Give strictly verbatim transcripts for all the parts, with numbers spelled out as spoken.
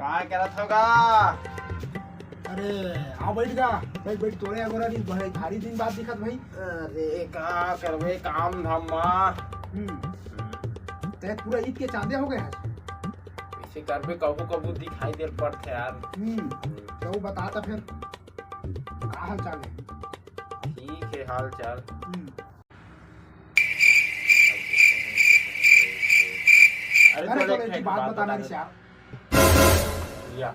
का करत होगा? अरे, आओ बैठ गा, बैठ, बैठ, तोरे अगोरा दिन भाई, भारी दिन बाद दिखत भाई। अरे, का करबे काम धाम मा? हम्म। ते पूरा ईद के चांदे हो गए हैं। इसे करबे, कभू कभू दिखाई दे पड़थे यार। हम्म। तो वो बता ता फिर, का हाल चाल है? ठीक है हाल चाल। हम्म। अरे अरे, तो थोड़ा एक एक ठे बात बात बताना बता नहीं दे। यार। या,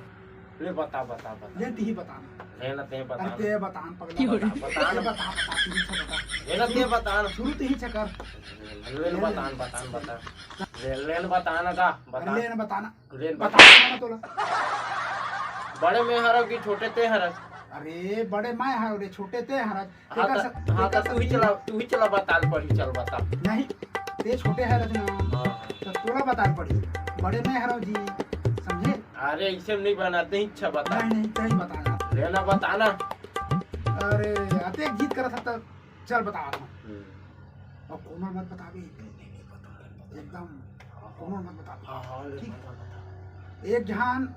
ले बता, बता, बता। ले, तिही बताना। ले ना, ते अरे, बताना। ते बतान, पगला। क्यों? बता, बता ते ना। बता, बता, तिही से बता। ले ना, ते बताना। शुरू तिही से कर। ले ना, बतान, बतान, बता। ले, ले ना, बताना का, बता। अरे, ले ना, बताना। ले ना, बता। बताना ना तोला। बड़े मैं हरव कि छोटे ते हरस? अरे, बड़े मैं हरव रे, छोटे ते हरस। हाँ, तेकर त, स-, हाँ, तेकर त तू ही से चला, तू ही चला बताल पड़ी, चल बता। नहीं, ते छोटे है रचना। हाँ, हाँ। तो तोला बताल पड़ी। बड़े मैं हरव जी, समझे? अरे, इसे नहीं बनाते ही, अच्छा बता। नहीं, नहीं, सही बताना। ले ना, बताना। अरे, अतेक जिद करत हस त चल बता रहा हूँ। हम्म। अब कोनो मत बताबे। नहीं, नहीं, बता, बता। एकदम हाँ, हाँ। कोनो मत बताबे। हाँ, हाँ, ले ठीक? बता, बता। एक जहान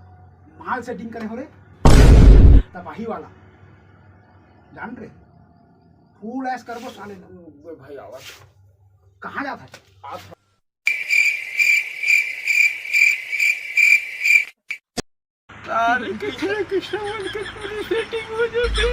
माल setting करे हो रे, तबाही वाला। जान रे, full ऐश करबो साले ला। ओए भाई, आवत। कहाँ जात है? आवत। साले, कइसे न कइसे मन के पूरी setting हो जाथे।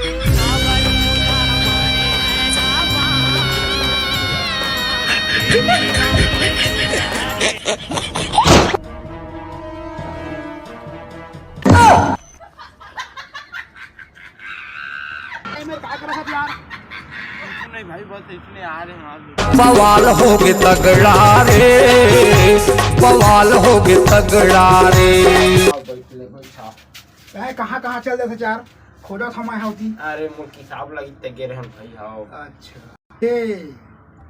कुछ नहीं भाई, बस इसने आ रहे हैं आज। बवाल होगे तगड़ा रे, बवाल होगे तगड़ा रे। आओ, बैठ ले, बैठा। ए, कहाँ, कहाँ चल देथे यार? खोजत हँव मैं होती। अरे, मोर किताब लगी ते गे रहन भाई, हाव। अच्छा। ए,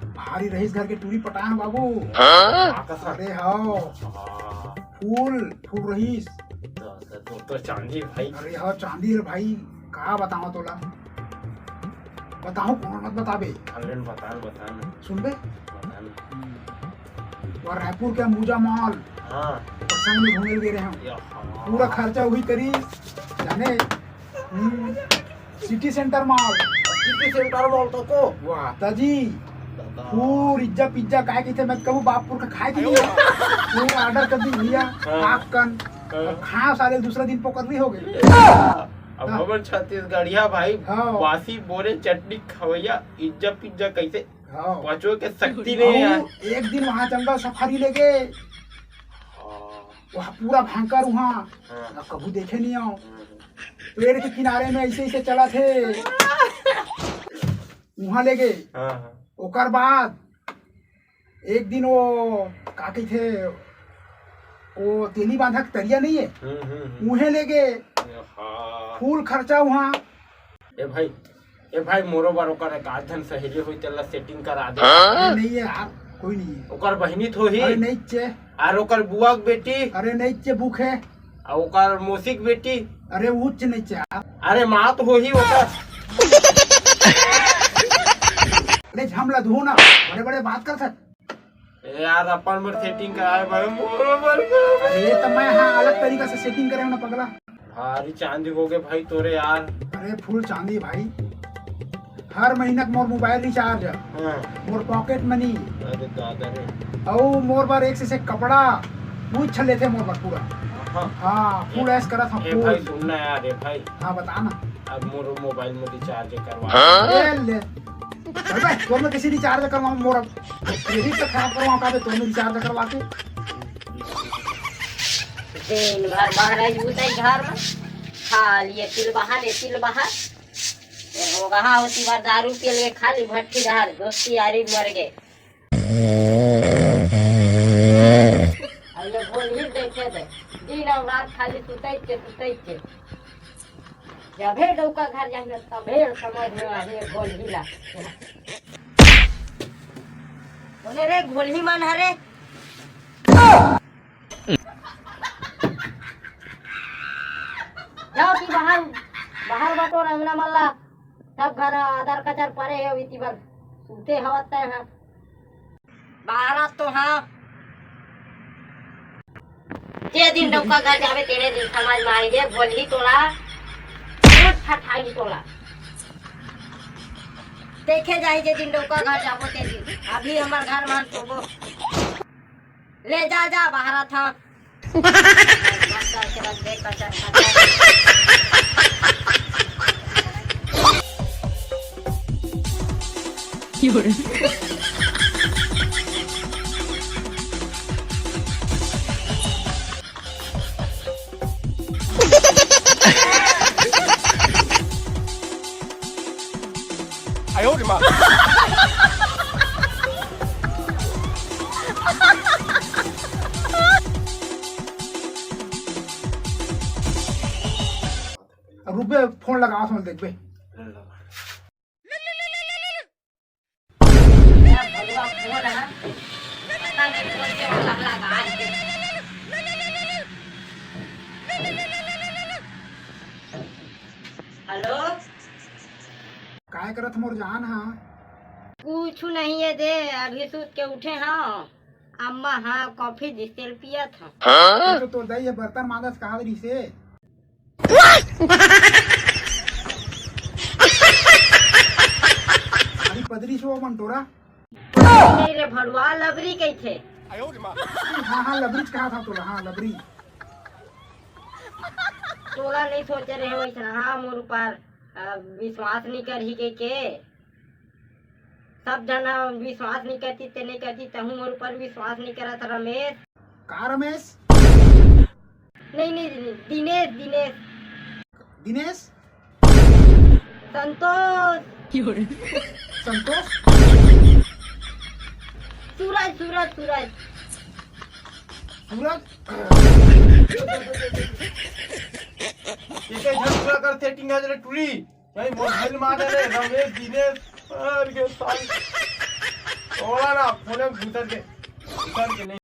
भारी रहीस घर के टूरी पटाए हँव बाबू। हाँ? अरे, हाव। हाँ। Full, full रहीस। तो, तो, तो, तो चांदी भाई। अरे, हाव, चांदी रे भाई, का बतावँव तोला? बताहूँ, कोनो मत बताबे। अरे, बता न, बता न। सुनबे? बता न। हम्म। वो रायपुर के अंबुजा mall। हाँ। ओकर संग में घूमे गे रहे हँव। या हाँ। पूरा खर्चा उही करी, जाने। हम्म। City Center mall। City Center mall तो को? वाह, ताजी। दादा। Full इज्जा पिज्जा काय कहिथे, मैं कहूँ बापपुर का खाए के लिए। Full order कर दी भैया, हाँ। आप कन। हाँ। अब खाओ साले, दूसरा दिन पोकरली हो गए। अब हाँ। हमर छत्तीसगढ़िया भाई, हाँ। बासी बोरे चटनी खवैया, इज्जा पिज्जा कैसे हाँ। पचो के शक्ति नहीं है। अउ एक दिन वहाँ जंगल सफारी ले गए। हाँ। वहाँ पूरा भयंकर वहाँ। हाँ। ना कभू देखे नहीं आओ। हाँ। पेड़ के किनारे में ऐसे, ऐसे चला थे। वहाँ ले गए। हाँ, हाँ। ओकर बाद एक दिन वो, का कहिथे, वो तेली बांधा के तरिया नहीं है? हम्म, हम्म, हम्म। उहे ले गए। हाँ। Full खर्चा वहाँ। ए भाई, ए भाई, मोरो बर ओकर एक आध झन सहेली होई, तेला setting करा दे। अरे नहीं है यार, कोई नहीं है। ओकर बहिनी तो होही। अरे नहीं चे। अरे ओकर बुआ के बेटी। अरे नहीं चे, बुक है। अउ ओकर मौसी के बेटी। अरे उच्च नहीं चे यार। अरे माँ तो होही ओकर। अरे झमला धो ना, बड़े बड़े बात करत है। ए यार, अपन बर setting कराए भाई, मोरो बर। अरे, त मैं, हाँ, अलग तरीका से setting करे हँव ना, पगला। भारी चांदी हो गए भाई तोरे यार। अरे, full चांदी भाई। हर महीना के मोर mobile recharge, हाँ। मोर pocket money। अरे दादा रे। अउ मोर बर एक से, से कपड़ा, कुछ लेथे मोर बर पूरा। हाँ। हाँ, full ऐश करत हँव, ए भाई, full। सुन ना यार, ए भाई। हाँ, बता ना। अब मोर mobile में recharge करवा। हाँ? ए ले। अबे, तोर में कैसे recharge करवाऊँ मोर? अब credit तो खराब करवाऊँ का बे, तोर में recharge करवा के? दिन भर महाराज बुताई घर में, खाली ये तिल बहा, ले तिल बहा। ये रोगहा होती बार दारू पी ले, खाली भट्टी डहर, दोस्ती यारी मर गए। अब ये गोलही देखे थे, दिन और रात खाली सुतई के, सुतई के। जबे डौका घर जाएंगे, तबे समझ में आवे गोलही ला। बोले, "रे गोलही मन हरे, जाओ ती बाहर, बाहर बटोर अंगना मल्ला, सब घर आदर कचर परे हे, इति बर सुते हवत तय हा।" बाहर आ तो हाँ। जे दिन डौका घर जाबे, तेने दिन समझ में आही, बोलही तोला, बहुत फटहाही तोला। देखे जाही, जे दिन डौका घर जाबो, ते दिन। अभी हमर घर मान सोबो। ले जा, जा, बाहर आ था। बस करके रख दे, कचर, कचर। अब रुक बे, फोन लगा, फोन देख बे। हेलो। काय करत मोर जान हा? कुछु नहीं है दे, अभी सूत के उठे हव। अम्मा हा कॉफी दिस, तेल पियत हव। ये तो तोर दाई ह बर्तन मांजस कहा रहिसे। अरे पदरी से वो मन तोरा। नहीं रे भड़ुआ, लबरी कहिथे। हाँ, हाँ, लबरीच कहा था तोला, हाँ, लबरी। तोला नहीं सोचे रहे वैसन, हाँ, मोर ऊपर, अ, विश्वास नहीं करही के, के? सब जना विश्वास नहीं करती, ते नहीं करती, तहूँ मोर ऊपर विश्वास नहीं करत, रमेश। का रमेश? नहीं, नहीं, नहीं, दिनेश, दिनेश। दिनेश? संतोष। संतोष? सूरज, सूरज, सूरज। सूरज? एके झन पूरा कर setting आज रे टुरी। भाई मोबाइल मार रे रमेश दिनेश। अरे के साल। ओला ना फोन में घुसर के। घुसर के नहीं।